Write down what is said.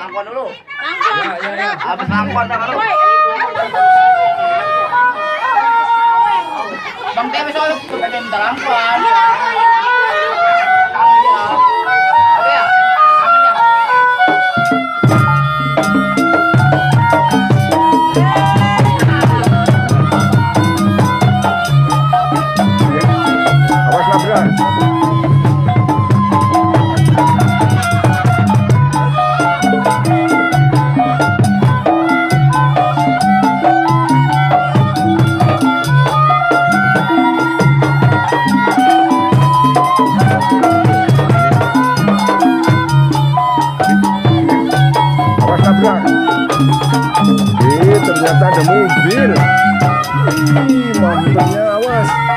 Langkon dulu. Ya. Habis langkon dah baru. Bang Teh besok pengen langkon. Apa ya? Aman ya? Awas nabrak. Ternyata ada mobil. Ih, mampunya awas.